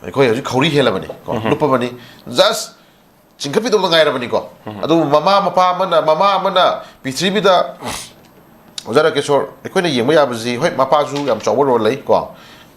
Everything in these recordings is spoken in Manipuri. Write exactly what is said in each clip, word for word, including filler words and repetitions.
ꯑꯩꯈꯣꯏ ꯍꯧꯖꯤꯛ ꯈꯧꯔꯤ ꯍꯦꯜꯂꯕꯅꯤ ꯀꯣ, ꯂꯨꯞꯄꯕꯅꯤ, ꯖꯁ ꯆꯤꯡꯈꯠꯄꯤꯗꯧꯗ ꯉꯥꯏꯔꯕꯅꯤꯀꯣ꯫ ꯑꯗꯨꯕꯨ ꯃꯃꯥ ꯃꯄꯥ ꯑꯃꯅ, ꯃꯃꯥ ꯑꯃꯅ ꯄ꯭ꯔꯤꯊꯤꯕꯤꯗ, ꯑꯣꯖꯥ ꯔꯥꯀꯦꯁꯣꯔ, ꯑꯩꯈꯣꯏꯅ ꯌꯦꯡꯕ ꯌꯥꯕꯁꯤ, ꯍꯣꯏ, ꯃꯄꯥꯁꯨ ꯌꯥꯝ ꯆꯥꯎꯕ ꯔꯣꯜ ꯂꯩ ꯀꯣ꯫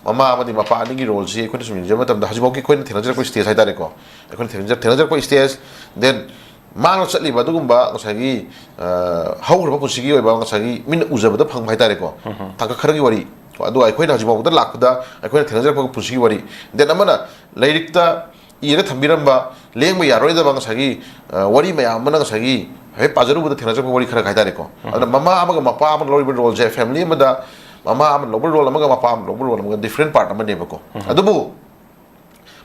ꯃꯃꯥ ꯑꯃꯗꯤ ꯃꯄꯥ ꯑꯅꯤꯒꯤ ꯔꯣꯜꯁꯤ ꯑꯩꯈꯣꯏꯅ ꯁꯨꯝ ꯌꯦꯡꯖꯕ ꯃꯇꯝꯗ, ꯍꯧꯖꯤꯛꯐꯥꯎꯒꯤ ꯑꯩꯈꯣꯏꯅ ꯊꯦꯡꯅꯖꯔꯛꯄ ꯁ꯭ꯇꯦꯖ ꯍꯥꯏꯇꯥꯔꯦꯀꯣ, ꯑꯩꯈꯣꯏꯅ ꯊꯦꯡꯅꯖ-, ꯊꯦꯡꯅꯖꯔꯛꯄ ꯁ꯭ꯇꯦꯖ, ꯗꯦꯟ ꯃꯥꯡꯂ ꯆꯠꯂꯤꯕ ꯑꯗꯨꯒꯨꯝꯕ ꯉꯁꯥꯏꯒꯤ, ꯑ, ꯍꯧꯈ꯭ꯔꯕ ꯄꯨꯟꯁꯤꯒꯤ ꯑꯣꯏꯕ ꯉꯁꯥꯏꯒꯤ ꯃꯤꯠꯅ ꯎꯖꯕꯗ ꯐꯪꯕ ꯍꯥꯏꯇꯥꯔꯦꯀꯣ, ꯇꯥꯡꯀꯛ ꯈꯔꯒꯤ ꯋꯥꯔꯤ꯫ ꯑꯗꯨꯒ ꯑꯩꯈꯣꯏꯅ ꯍꯧꯖꯤꯛꯐꯥꯎꯕꯗ ꯂꯥꯛꯄꯗ ꯑꯩꯈꯣꯏꯅ ꯊꯦꯡꯅꯖꯔꯛꯄ ꯄꯨꯟꯁꯤꯒꯤ ꯋꯥꯔꯤ꯫ ꯗꯦꯟ ꯑꯃꯅ ꯂꯥꯏꯔꯤꯛꯇ ꯏꯔꯒ ꯊꯝꯕꯤꯔꯝꯕ, ꯂꯦꯡꯕ ꯌꯥꯔꯣꯏꯗꯕ ꯉꯁꯥꯏꯒꯤ, ꯑ, ꯋꯥꯔꯤ ꯃꯌꯥꯝ ꯑꯃꯅ ꯉꯁꯥꯏꯒꯤ ꯍꯥꯏꯐꯦꯠ ꯄꯥꯖꯔꯨꯕꯗ ꯊꯦꯡꯅꯖꯔꯛꯄ ꯋꯥꯔꯤ ꯈꯔ ꯍꯥꯏꯇꯥꯔꯦꯀꯣ꯫ ꯑꯗꯨꯅ ꯃꯃꯥ ꯑꯃꯒ ꯃꯄꯥ ꯑꯃꯒ ꯂꯧꯔꯤꯕ ꯔꯣꯜꯁꯦ ꯐꯦꯃꯤꯂꯤ ꯑꯃꯗ ꯃꯃꯥ ꯑꯃꯅ ꯂꯧꯕ ꯔꯣꯜ ꯑꯃꯒ ꯃꯄꯥ ꯑꯃꯅ ꯂꯧꯕ ꯔꯣꯜ ꯑꯃꯒ ꯗꯤꯐ꯭ꯔꯦꯟ ꯄꯥꯔꯠ ꯑꯃꯅꯦꯕꯀꯣ꯫ ꯑꯗꯨꯕꯨ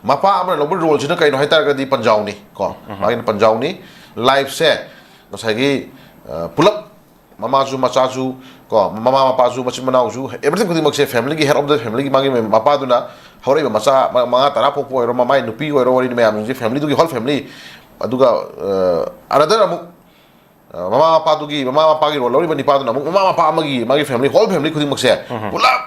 ꯃꯄꯥ ꯑꯃꯅ ꯂꯧꯕ ꯔꯣꯜꯁꯤꯅ ꯀꯩꯅꯣ ꯍꯥꯏꯇꯥꯔꯒꯗꯤ ꯄꯟꯖꯥꯎꯅꯤ ꯀꯣ꯫ ꯃꯥꯒꯤꯅ ꯄꯟꯖꯥꯎꯅꯤ꯫ ꯂꯥꯏꯐꯁꯦ ꯉꯁꯥꯏꯒꯤ, ꯑ, ꯄꯨꯂꯞ ꯃꯃꯥꯁꯨ ꯃꯆꯥꯁꯨ ꯀꯣ, ꯃꯃꯥ ꯃꯄꯥꯁꯨ ꯃꯆꯤꯟ ꯃꯅꯥꯎꯁꯨ, ꯑꯦꯕ꯭ꯔꯤꯊꯤꯡ ꯈꯨꯗꯤꯡꯃꯛꯁꯦ ꯐꯦꯃꯤꯂꯤꯒꯤ ꯍꯦꯗ ꯑꯣꯐ ꯗ ꯐꯦꯃꯤꯂꯤꯒꯤ ꯃꯥꯒꯤ ꯃꯄꯥꯗꯨꯅ ꯍꯧꯔꯛꯏꯕ ꯃꯆꯥ ꯃ-, ꯃꯉꯥ ꯇꯔꯥ ꯄꯣꯛꯄ ꯑꯣꯏꯔꯣ, ꯃꯃꯥꯏ ꯅꯨꯄꯤ ꯑꯣꯏꯔꯣ, ꯋꯥꯔꯤꯅꯤ ꯃꯌꯥꯝꯁꯤꯡꯁꯦ ꯐꯦꯃꯤꯂꯤꯗꯨꯒꯤ ꯍꯣꯜ ꯐꯦꯃꯤꯂꯤ꯫ ꯑꯗꯨꯒ, ꯑ, ꯑꯅꯗꯔ ꯑꯃꯨꯛ, ꯑ, ꯃꯃꯥ ꯃꯄꯥꯗꯨꯒꯤ, ꯃꯃꯥ ꯃꯄꯥꯒꯤ ꯔꯣꯜ ꯂꯧꯔꯤꯕ ꯅꯤꯄꯥꯗꯨꯅ ꯑꯃꯨꯛ ꯃꯃꯥ ꯃꯄꯥ ꯑꯃꯒꯤ, ꯃꯥꯒꯤ ꯐꯦꯃꯤꯂꯤ, ꯍꯣꯜ ꯐꯦꯃꯤꯂꯤ ꯈꯨꯗꯤꯡꯃꯛꯁꯦ ꯄꯨꯂꯞ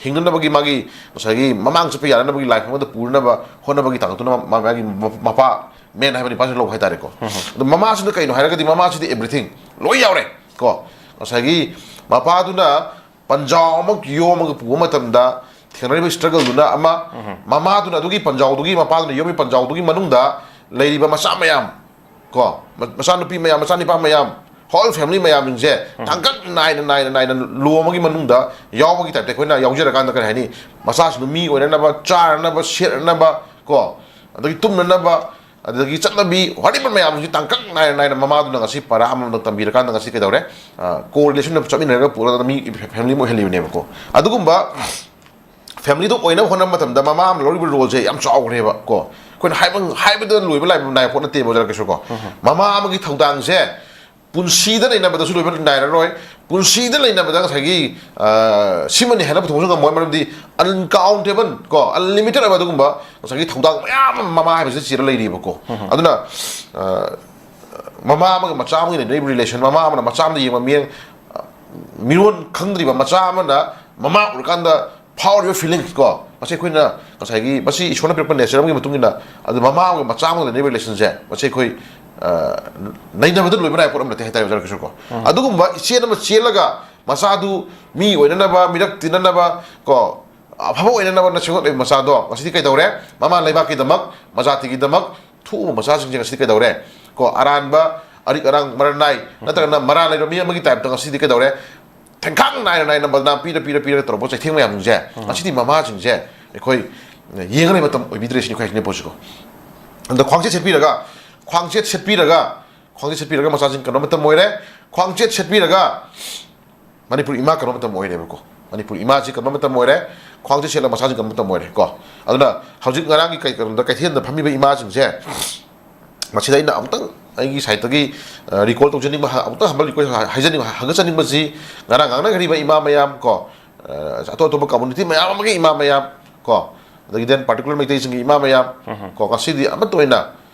ꯍꯤꯡꯅꯅꯕꯒꯤ, ꯃꯥꯒꯤ ꯉꯁꯥꯏꯒꯤ ꯃꯃꯥꯡ ꯆꯠꯄ ꯌꯥꯅꯅꯕꯒꯤ ꯂꯥꯏꯐ ꯑꯃꯗ ꯄꯨꯅꯅꯕ ꯍꯣꯠꯅꯕꯒꯤ ꯇꯥꯡꯀꯛꯇꯨꯅ ꯃꯥ-, ꯃꯥꯒꯤ ꯃ-, ꯃꯄꯥ, ꯃꯦꯟ ꯍꯥꯏꯕ ꯅꯤꯄꯥꯁꯤꯅ ꯂꯧꯕ ꯍꯥꯏꯇꯥꯔꯦꯀꯣ꯫ ꯑꯗꯣ ꯃꯃꯥꯁꯤꯅ ꯀꯩꯅꯣ ꯍꯥꯏꯔꯒꯗꯤ, ꯃꯃꯥꯁꯤꯗꯤ ꯑꯦꯕ꯭ꯔꯤꯊꯤꯡ ꯂꯣꯏ ꯌꯥꯎꯔꯦ ꯀꯣ꯫ ꯉꯁꯥꯏꯒꯤ ꯃꯄꯥꯗꯨꯅ ꯄꯟꯖꯥꯎ ꯑꯃ ꯌꯣꯝꯃꯒ ꯄꯨꯕ ꯃꯇꯝꯗ ꯊꯦꯡꯅꯔꯤꯕ ꯁ꯭ꯇ꯭ꯔꯒꯜꯗꯨꯅ ꯑꯃ, ꯃꯃꯥꯗꯨꯅ ꯑꯗꯨꯒꯤ ꯄꯟꯖꯥꯎꯗꯨꯒꯤ, ꯃꯄꯥꯗꯨꯅ ꯌꯣꯝꯃꯤ ꯄꯟꯖꯥꯎꯗꯨꯒꯤ ꯃꯅꯨꯡꯗ ꯂꯩꯔꯤꯕ ꯃꯆꯥ ꯃꯌꯥꯝ ꯀꯣ, ꯃ-, ꯃꯆꯥꯅꯨꯄꯤ ꯃꯌꯥꯝ, ꯃꯆꯥꯅꯤꯄꯥ ꯃꯌꯥꯝ, ꯍꯣꯜ ꯐꯦꯃꯤꯂꯤ ꯃꯌꯥꯝꯁꯤꯡꯁꯦ ꯇꯥꯡꯀꯛ ꯅꯥꯏꯅ, ꯅꯥꯏꯅ, ꯅꯥꯏꯅ ꯂꯣꯝ ꯑꯃꯒꯤ ꯃꯅꯨꯡꯗ ꯌꯥꯎꯕꯒꯤ ꯇꯥꯏꯞꯇ ꯑꯩꯈꯣꯏꯅ ꯌꯥꯎꯖꯔꯀꯥꯟꯗ, ꯀꯔꯤ ꯍꯥꯏꯅꯤ, ꯃꯆꯥꯁꯤꯡꯗꯨ ꯃꯤ ꯑꯣꯏꯅꯅꯕ, ꯆꯥꯅꯅꯕ, ꯁꯦꯠꯅꯅꯕ ꯀꯣ, ꯑꯗꯒꯤ ꯇꯨꯝꯅꯅꯕ, ꯑꯗꯒꯤ ꯆꯠꯅꯕꯤ, ꯋꯥꯔꯤꯕ ꯃꯌꯥꯝꯁꯤ ꯇꯥꯡꯀꯛ ꯅꯥꯏꯅ, ꯅꯥꯏꯅ ꯃꯃꯥꯗꯨꯅ ꯉꯁꯤ ꯄꯔꯥ ꯑꯃꯃꯝꯗ ꯇꯝꯕꯤꯔꯀꯥꯟꯗ ꯉꯁꯤ ꯀꯩꯗꯧꯔꯦ? ꯑ, ꯀꯣ ꯔꯤꯂꯦꯁꯟꯗ ꯆꯠꯃꯤꯟꯅꯔꯒ ꯄꯨꯔꯒ ꯃꯤ ꯐꯦꯃꯤꯂꯤ ꯑꯃ ꯑꯣꯏꯍꯜꯂꯤꯕꯅꯦꯕꯀꯣ꯫ ꯑꯗꯨꯒꯨꯝꯕ ꯐꯦꯃꯤꯂꯤꯗꯣ ꯑꯣꯏꯅꯕ ꯍꯣꯠꯅꯕ ꯃꯇꯝꯗ ꯃꯃꯥ ꯑꯃꯅ ꯂꯧꯔꯤꯕ ꯔꯣꯜꯁꯦ ꯌꯥꯝ ꯆꯥꯎꯈ꯭ꯔꯦꯕ ꯀꯣ꯫ ꯑꯩꯈꯣꯏꯅ ꯍꯥꯏꯕ, ꯍꯥꯏꯕꯗ ꯂꯣꯏꯕ ꯂꯥꯏꯕ ꯅꯥꯏꯕ ꯄꯣꯠ ꯅꯠꯇꯦꯕ, ꯑꯣꯖꯥ ꯔꯥꯀꯦꯁꯣꯔ ꯀꯣ꯫ ꯃꯃꯥ ꯑꯃꯒꯤ ꯊꯧꯗꯥꯡꯁꯦ ꯄꯨꯟꯁꯤꯗ ꯂꯩꯅꯕꯗꯁꯨ ꯂꯣꯏꯕ ꯅꯥꯏꯔꯔꯣꯏ꯫ ꯄꯨꯟꯁꯤꯗ ꯂꯩꯅꯕꯗ ꯉꯁꯥꯏꯒꯤ, ꯑ, ꯁꯤꯃꯅꯤ ꯍꯥꯏꯅ ꯄꯨꯊꯣꯛꯄꯁꯨ ꯉꯝꯃꯣꯏ, ꯃꯔꯝꯗꯤ ꯑꯟꯀꯥꯎꯟꯇꯦꯕꯜ ꯀꯣ, ꯑꯟꯂꯤꯃꯤꯇꯦꯠ ꯑꯣꯏꯕ ꯑꯗꯨꯒꯨꯝꯕ ꯉꯁꯥꯏꯒꯤ ꯊꯧꯗꯥꯡ ꯃꯌꯥꯝ ꯑꯃ ꯃꯃꯥ ꯍꯥꯏꯕꯁꯤꯗ ꯆꯤꯔ ꯂꯩꯔꯤꯕꯀꯣ꯫ ꯑꯗꯨꯅ, ꯑ, ꯃꯃꯥ ꯑꯃꯒ ꯃꯆꯥ ꯑꯃꯒꯤ ꯂꯩꯅꯔꯤꯕ ꯔꯤꯂꯦꯁꯟ, ꯃꯃꯥ ꯑꯃꯅ ꯃꯆꯥ ꯑꯃꯗ ꯌꯦꯡꯕ ꯃꯤꯠꯌꯦꯡ, ꯑ, ꯃꯤꯔꯣꯟ ꯈꯪꯗ꯭ꯔꯤꯕ ꯃꯆꯥ ꯑꯃꯅ ꯃꯃꯥ ꯎꯔꯀꯥꯟꯗ ꯐꯥꯎꯔꯤꯕ feelings ꯀꯣ, ꯃꯁꯤ ꯑꯩꯈꯣꯏꯅ ꯉꯁꯥꯏꯒꯤ, ꯃꯁꯤ ꯏꯁꯣꯔꯅ ꯄꯤꯔꯛꯄ nature ꯑꯃꯒꯤ ꯃꯇꯨꯡ ꯏꯟꯅ, ꯑꯗꯨ ꯃꯃꯥ ꯑꯃꯒ ꯃꯆꯥ ꯑꯃꯒ ꯂꯩꯅꯔꯤꯕ relationꯁꯦ, ꯃꯁꯤ ꯑꯩꯈꯣꯏ, ꯑ, ꯅꯩꯅꯕꯗ ꯂꯣꯏꯕ ꯅꯥꯏꯕ ꯄꯣꯠ ꯑꯃ ꯅꯠꯇꯦ ꯍꯥꯏꯇꯥꯔꯦ, ꯑꯣꯖꯥ ꯀ꯭ꯔꯤꯁꯅ ꯀꯣ꯫ ꯎꯝ꯫ ꯑꯗꯨꯒꯨꯝꯕ ꯏꯆꯦ ꯑꯃ ꯆꯦꯜꯂꯒ ꯃꯆꯥꯗꯨ ꯃꯤ ꯑꯣꯏꯅꯅꯕ, ꯃꯤꯔꯛ ꯇꯤꯟꯅꯅꯕ ꯀꯣ, ꯑꯐꯕ ꯑꯣꯏꯅꯅꯕ ꯁꯦꯝꯒꯠꯂꯛꯏꯕ ꯃꯆꯥꯗꯣ ꯉꯁꯤꯗꯤ ꯀꯩꯗꯧꯔꯦ? ꯃꯃꯥ ꯂꯩꯕꯥꯛꯀꯤꯗꯃꯛ, ꯃꯖꯥꯇꯤꯒꯤꯗꯃꯛ ꯊꯣꯛꯎꯕ ꯃꯆꯥꯁꯤꯡꯁꯦ ꯉꯁꯤꯗꯤ ꯀꯩꯗꯧꯔꯦ? ꯀꯣ, ꯑꯔꯥꯟꯕ, ꯑꯔꯤꯛ ꯑꯔꯥꯡ, ꯃꯔ ꯅꯥꯏ, ꯅꯠꯇ꯭ꯔꯒꯅ ꯃꯔꯥꯜ ꯂꯩꯕ ꯃꯤ ꯑꯃꯒꯤ typeꯇ ꯉꯁꯤꯗꯤ ꯀꯩꯗꯧꯔꯦ? ꯊꯦꯡꯈꯥꯡ ꯅꯥꯏꯅ ꯅꯥꯏꯅ ꯕꯗꯅꯥꯝ ꯄꯤꯔ ꯄꯤꯔ ꯄꯤꯔꯒ ꯇꯧꯔꯛꯄ ꯆꯩꯊꯦꯡ ꯃꯌꯥꯝꯁꯤꯡꯁꯦ, ꯎꯝ꯫ ꯉꯁꯤꯗꯤ ꯃꯃꯥꯁꯤꯡꯁꯦ ꯑꯩꯈꯣꯏ ꯌꯦꯡꯉ ꯂꯩꯕ ꯃꯇꯝ ꯑꯣꯏꯕꯤꯗ꯭ꯔꯦ ꯁꯤꯅꯤ ꯑꯩꯈꯣꯏ ꯍꯥꯏꯅꯤꯡꯉꯤꯕ ꯄꯣꯠꯁꯤꯀꯣ꯫ ꯑꯗ ꯈ꯭ꯋꯥꯡꯆꯦꯠ ꯁꯦꯠꯄꯤꯔꯒ, ꯈ꯭ꯋꯥꯡꯆꯦꯠ ꯁꯦꯠꯄꯤꯔꯒ, ꯈ꯭ꯋꯥꯡꯆꯦꯠ ꯁꯦꯠꯄꯤꯔꯒ ꯃꯆꯥꯁꯤꯡ ꯀꯟꯕ ꯃꯇꯝ ꯑꯣꯏꯔꯦ꯫ ꯈ꯭ꯋꯥꯡꯆꯦꯠ ꯁꯦꯠꯄꯤꯔꯒ ꯃꯅꯤꯄꯨꯔ ꯏꯃꯥ ꯀꯟꯕ ꯃꯇꯝ ꯑꯣꯏꯔꯦꯕꯀꯣ꯫ ꯃꯅꯤꯄꯨꯔ ꯏꯃꯥꯁꯤ ꯀꯟꯕ ꯃꯇꯝ ꯑꯣꯏꯔꯦ꯫ ꯈ꯭ꯋꯥꯡꯆꯦꯠ ꯁꯦꯠꯂꯒ ꯃꯆꯥꯁꯤꯡ ꯀꯟꯕ ꯃꯇꯝ ꯑꯣꯏꯔꯦ ꯀꯣ꯫ ꯑꯗꯨꯅ ꯍꯧꯖꯤꯛ ꯉꯔꯥꯡꯒꯤ ꯀꯩ ꯀꯩꯅꯣꯗ ꯀꯩꯊꯦꯜꯗ ꯐꯝꯃꯤꯕ ꯏꯃꯥꯁꯤꯡꯁꯦ, ꯃꯁꯤꯗ ꯑꯩꯅ ꯑꯃꯨꯛꯇꯪ ꯑꯩꯒꯤ sideꯇꯒꯤ, ꯑ, recall ꯇꯧꯖꯅꯤꯡꯕ, ꯍ-, ꯑꯃꯨꯛꯇꯪ humble request ꯍꯥꯏꯖꯅꯤꯡꯕ, ꯍꯥꯏꯖꯅꯤꯡꯕ, ꯍꯥꯏꯒꯠꯆꯅꯤꯡꯕꯁꯤ, ꯉꯔꯥꯡ ꯉꯥꯡꯅꯈ꯭ꯔꯤꯕ ꯏꯃꯥ ꯃꯌꯥꯝ ꯀꯣ, ꯑ, ꯑꯇꯣꯞ ꯑꯇꯣꯞꯄ community ꯃꯌꯥꯝ ꯑꯃꯒꯤ ꯏꯃꯥ ꯃꯌꯥꯝ ꯀꯣ, ꯑꯗꯒꯤ then particular ꯃꯩꯇꯩꯁꯤꯡꯒꯤ ꯏꯃꯥ ꯃꯌꯥꯝ ꯎꯝ꯫ ꯀꯣ, ꯉꯁꯤꯗꯤ ꯑꯃꯠꯇ ꯑꯣꯏꯅ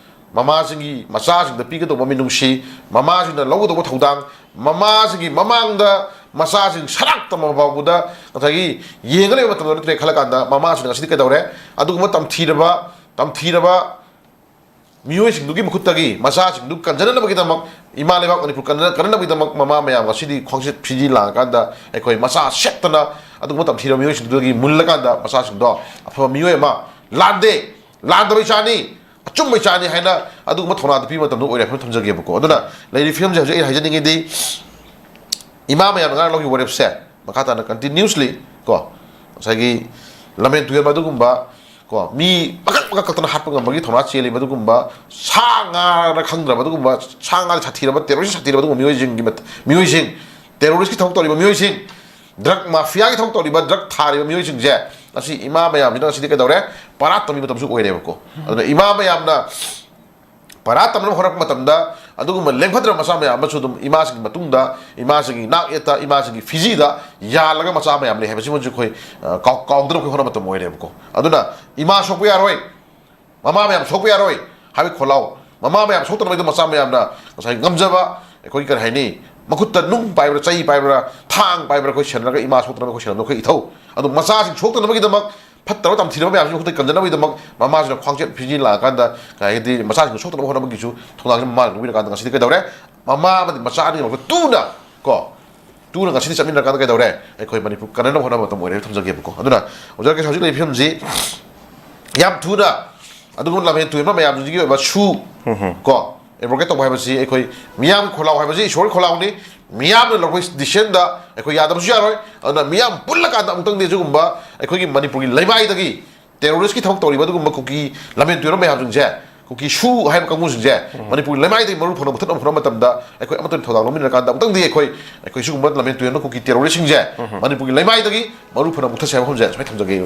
ꯃꯃꯥꯁꯤꯡꯒꯤ, ꯃꯆꯥꯁꯤꯡꯗ ꯄꯤꯒꯗꯧꯕ ꯃꯤꯅꯨꯡꯁꯤ, ꯃꯃꯥꯁꯤꯡꯅ ꯂꯧꯒꯗꯧꯕ ꯊꯧꯗꯥꯡ, ꯃꯃꯥꯁꯤꯡꯒꯤ ꯃꯃꯥꯡꯗ ꯃꯆꯥꯁꯤꯡ ꯁꯔꯥꯛ ꯇꯝꯕ ꯐꯥꯎꯕꯗ ꯉꯁꯥꯏꯒꯤ ꯌꯦꯡꯉ ꯂꯩꯕ ꯃꯇꯝꯗ ꯅꯠꯇ꯭ꯔꯦ ꯈꯜꯂ ꯀꯥꯟꯗ, ꯃꯃꯥꯁꯤꯡꯅ ꯉꯁꯤꯗꯤ ꯀꯩꯗꯧꯔꯦ? ꯑꯗꯨꯒꯨꯝꯕ ꯇꯝꯊꯤꯔꯕ, ꯇꯝꯊꯤꯔꯕ ꯃꯤꯑꯣꯏꯁꯤꯡꯗꯨꯒꯤ ꯃꯈꯨꯠꯇꯒꯤ ꯃꯆꯥꯁꯤꯡꯗꯨ ꯀꯟꯖꯅꯅꯕꯒꯤꯗꯃꯛ, ꯏꯃꯥ ꯂꯩꯕꯥꯛ ꯃꯅꯤꯄꯨꯔ ꯀꯟꯖ-, ꯀꯟꯅꯅꯕꯒꯤꯗꯃꯛ ꯃꯃꯥ ꯃꯌꯥꯝ ꯉꯁꯤꯗꯤ ꯈ꯭ꯋꯥꯡꯆꯦꯠ ꯐꯤꯖꯤ ꯂꯥꯡꯉꯀꯥꯟꯗ ꯑꯩꯈꯣꯏ ꯃꯆꯥ ꯁꯦꯠꯇꯅ ꯑꯗꯨꯒꯨꯝꯕ ꯇꯝꯊꯤꯔꯕ ꯃꯤꯑꯣꯏꯁꯤꯡꯗꯨꯗꯒꯤ ꯃꯨꯜꯂꯀꯥꯟꯗ ꯃꯆꯥꯁꯤꯡꯗꯣ ꯑꯐꯕ ꯃꯤꯑꯣꯏ ꯑꯃ, ꯂꯥꯟꯗꯦ, ꯂꯥꯟꯗꯕ ꯏꯆꯥꯅꯤ, ꯑꯆꯨꯝꯕ ꯏꯆꯥꯅꯤ ꯍꯥꯏꯅ ꯑꯗꯨꯒꯨꯝꯕ ꯊꯧꯅꯥꯗꯨ ꯄꯤꯕ ꯃꯇꯝꯗ ꯑꯣꯏꯔꯦ ꯍꯥꯏꯅ ꯊꯝꯖꯒꯦꯕꯀꯣ꯫ ꯑꯗꯨꯅ ꯂꯩꯔꯤꯕ ꯐꯤꯕꯝꯁꯦ ꯍꯧꯖꯤꯛ ꯑꯩꯅ ꯍꯥꯏꯖꯅꯤꯡꯉꯤꯗꯤ, ꯏꯃꯥ ꯃꯌꯥꯝꯅ ꯉꯔꯥꯡ ꯂꯧꯈꯤꯕ ꯋꯥꯔꯦꯞꯁꯦ ꯃꯈꯥ ꯇꯥꯅ continuously ꯀꯣ, ꯉꯁꯥꯏꯒꯤ ꯂꯝꯍꯦꯟ ꯇꯨꯍꯦꯟꯕ ꯑꯗꯨꯒꯨꯝꯕ ꯀꯣ, ꯃꯤ ꯃꯀꯛ ꯃꯀꯛ ꯀꯛꯇꯅ ꯍꯥꯠꯄ ꯉꯝꯕꯒꯤ ꯊꯧꯅꯥ ꯆꯦꯜꯂꯤꯕ ꯑꯗꯨꯒꯨꯝꯕ, ꯁꯥ ꯉꯥꯅ ꯈꯪꯗ꯭ꯔꯕ ꯑꯗꯨꯒꯨꯝꯕ, ꯁꯥ ꯉꯥ ꯁꯥꯊꯤꯔꯕ, terrorist ꯁꯥꯊꯤꯔꯕ ꯑꯗꯨꯒꯨꯝꯕ ꯃꯤꯑꯣꯏꯁꯤꯡꯒꯤ ꯃꯠ-, ꯃꯤꯑꯣꯏꯁꯤꯡ, terroristꯀꯤ ꯊꯕꯛ ꯇꯧꯔꯤꯕ ꯃꯤꯑꯣꯏꯁꯤꯡ, drug mafiaꯒꯤ ꯊꯕꯛ ꯇꯧꯔꯤꯕ, drug ꯊꯥꯔꯤꯕ ꯃꯤꯑꯣꯏꯁꯤꯡꯁꯦ ꯉꯁꯤ ꯏꯃꯥ ꯃꯌꯥꯝꯁꯤꯅ ꯉꯁꯤꯗꯤ ꯀꯩꯗꯧꯔꯦ? ꯄꯔꯥ ꯇꯝꯕꯒꯤ ꯃꯇꯝꯁꯨ ꯑꯣꯏꯔꯦꯕꯀꯣ꯫ ꯑꯗꯨꯅ ꯏꯃꯥ ꯃꯌꯥꯝꯅ ꯄꯔꯥ ꯇꯝꯅꯕ ꯍꯣꯠꯅꯔꯛꯄ ꯃꯇꯝꯗ ꯑꯗꯨꯒꯨꯝꯕ ꯂꯦꯝꯐꯗ꯭ꯔꯕ ꯃꯆꯥ ꯃꯌꯥꯝ ꯑꯃꯁꯨ ꯑꯗꯨꯝ ꯏꯃꯥꯁꯤꯡꯒꯤ ꯃꯇꯨꯡꯗ, ꯏꯃꯥꯁꯤꯡꯒꯤ ꯅꯥꯛ ꯌꯦꯠꯇ, ꯏꯃꯥꯁꯤꯡꯒꯤ ꯐꯤꯖꯤꯗ ꯌꯥꯜꯂꯒ ꯃꯆꯥ ꯃꯌꯥꯝ ꯂꯩ ꯍꯥꯏꯕꯁꯤꯃꯁꯨ ꯑꯩꯈꯣꯏ, ꯑ, ꯀꯥꯎ-, ꯀꯥꯎꯗꯅꯕ ꯑꯩꯈꯣꯏ ꯍꯣꯠꯅꯕ ꯃꯇꯝ ꯑꯣꯏꯔꯦꯕꯀꯣ꯫ ꯑꯗꯨꯅ ꯏꯃꯥ ꯁꯣꯛꯄ ꯌꯥꯔꯣꯏ, ꯃꯃꯥ ꯃꯌꯥꯝ ꯁꯣꯛꯄ ꯌꯥꯔꯣꯏ ꯍꯥꯏꯕꯒꯤ ꯈꯣꯜꯂꯥꯎ, ꯃꯃꯥ ꯃꯌꯥꯝ ꯁꯣꯛꯇꯅꯕꯒꯤꯗꯃꯛ ꯃꯆꯥ ꯃꯌꯥꯝꯅ ꯉꯁꯥꯏ ꯉꯝꯖꯕ, ꯑꯩꯈꯣꯏꯒꯤ ꯀꯔꯤ ꯍꯥꯏꯅꯤ, ꯃꯈꯨꯠꯇ ꯅꯨꯡ ꯄꯥꯏꯕ꯭ꯔꯥ, ꯆꯩ ꯄꯥꯏꯕ꯭ꯔꯥ, ꯊꯥꯡ ꯄꯥꯏꯕ꯭ꯔꯥ, ꯑꯩꯈꯣꯏ ꯁꯦꯟꯅꯔꯒ ꯏꯃꯥ ꯁꯣꯛꯇꯅꯕ ꯑꯩꯈꯣꯏ ꯁꯦꯟꯅꯕꯗꯣ ꯑꯩꯈꯣꯏ ꯏꯊꯧ꯫ ꯑꯗꯣ ꯃꯆꯥꯁꯤꯡ ꯁꯣꯛꯇꯅꯕꯒꯤꯗꯃꯛ, ꯐꯠꯇꯕ ꯇꯝꯊꯤꯔꯕ ꯃꯌꯥꯝꯁꯤ ꯃꯈꯨꯠꯇ ꯀꯟꯖꯅꯕꯒꯤꯗꯃꯛ ꯃꯃꯥꯁꯤꯅ ꯈ꯭ꯋꯥꯡꯆꯦꯠ ꯐꯤꯖꯤꯟ ꯂꯥꯛꯑꯀꯥꯟꯗ, ꯍꯥꯏꯗꯤ ꯃꯆꯥꯁꯤꯡꯗꯣ ꯁꯣꯛꯇꯅꯕ ꯍꯣꯠꯅꯕꯒꯤꯁꯨ ꯊꯧꯗꯥꯡꯁꯤ ꯃꯃꯥꯅ ꯂꯧꯕꯤꯔꯀꯥꯟꯗ ꯉꯁꯤꯗꯤ ꯀꯩꯗꯧꯔꯦ? ꯃꯃꯥ ꯑꯃꯗꯤ ꯃꯆꯥ ꯑꯅꯤꯃꯛꯇ ꯇꯨꯅ ꯀꯣ, ꯇꯨꯅ ꯉꯁꯤꯗꯤ ꯆꯠꯃꯤꯟꯅꯔꯀꯥꯟꯗ ꯀꯩꯗꯧꯔꯦ? ꯑꯩꯈꯣꯏ ꯃꯅꯤꯄꯨꯔ ꯀꯟꯅꯅꯕ ꯍꯣꯠꯅꯕ ꯃꯇꯝ ꯑꯣꯏꯔꯦ ꯊꯝꯖꯒꯦꯕꯀꯣ꯫ ꯑꯗꯨꯅ ꯑꯣꯖꯥ ꯀꯩꯁꯨ ꯍꯧꯖꯤꯛ ꯂꯩꯔꯤꯕ ꯐꯤꯕꯝꯁꯤ ꯌꯥꯝ ꯊꯨꯅ ꯑꯗꯨꯒꯨꯝꯕ ꯂꯝꯍꯦꯟ ꯇꯨꯍꯦꯟꯕ ꯃꯌꯥꯝꯁꯤꯡꯁꯤꯒꯤ ꯑꯣꯏꯕ ꯁꯨ ꯀꯣ ꯑꯦꯕ꯭ꯔꯣꯒꯦꯠ ꯇꯧꯕ ꯍꯥꯏꯕꯁꯤ ꯑꯩꯈꯣꯏ ꯃꯤꯌꯥꯝꯒꯤ ꯈꯣꯜꯂꯥꯎ ꯍꯥꯏꯕꯁꯤ ꯏꯁꯣꯔꯒꯤ ꯈꯣꯜꯂꯥꯎꯅꯤ꯫ ꯃꯤꯌꯥꯝꯅ ꯂꯧꯔꯛꯄ ꯗꯤꯁꯤꯖꯟꯗ ꯑꯩꯈꯣꯏ ꯌꯥꯗꯕꯁꯨ ꯌꯥꯔꯣꯏ꯫ ꯑꯗꯨꯅ ꯃꯤꯌꯥꯝ ꯄꯨꯜꯂꯀꯥꯟꯗ ꯑꯃꯨꯛꯇꯪꯗꯤ ꯑꯁꯤꯒꯨꯝꯕ ꯑꯩꯈꯣꯏꯒꯤ ꯃꯅꯤꯄꯨꯔꯒꯤ ꯂꯩꯃꯥꯏꯗꯒꯤ ꯇꯦꯔꯣꯔꯤꯁꯀꯤ ꯊꯕꯛ ꯇꯧꯔꯤꯕ ꯑꯗꯨꯒꯨꯝꯕ ꯀꯨꯀꯤ ꯂꯝꯍꯦꯟ ꯇꯨꯍꯦꯟꯕ ꯃꯌꯥꯝꯁꯤꯡꯁꯦ, ꯀꯨꯀꯤ ꯁꯨ ꯍꯥꯏꯕ ꯀꯥꯡꯕꯨꯁꯤꯡꯁꯦ ꯃꯅꯤꯄꯨꯔꯒꯤ ꯂꯩꯃꯥꯏꯗꯒꯤ ꯃꯔꯨ ꯐꯪꯅ ꯃꯨꯊꯠꯅꯕ ꯍꯣꯠꯅꯕ ꯃꯇꯝꯗ ꯑꯩꯈꯣꯏ ꯑꯃꯠꯇ ꯑꯣꯏꯅ ꯊꯧꯗꯥꯡ ꯂꯧꯃꯤꯟꯅꯔꯀꯥꯟꯗ ꯑꯃꯨꯛꯇꯪꯗꯤ ꯑꯩꯈꯣꯏ, ꯑꯩꯈꯣꯏ ꯁꯤꯒꯨꯝꯕ ꯂꯝꯍꯦꯟ ꯇꯨꯍꯦꯟꯕ ꯀꯨꯀꯤ ꯇꯦꯔꯣꯔꯤꯁꯁꯤꯡꯁꯦ ꯃꯅꯤꯄꯨꯔꯒꯤ ꯂꯩꯃꯥꯏꯗꯒꯤ ꯃꯔꯨ ꯐꯪꯅ ꯃꯨꯊꯠꯁꯦ ꯍꯥꯏꯕ ꯋꯥꯐꯝꯁꯦ ꯁꯨꯃꯥꯏꯅ ꯊꯝꯖꯒꯦ꯫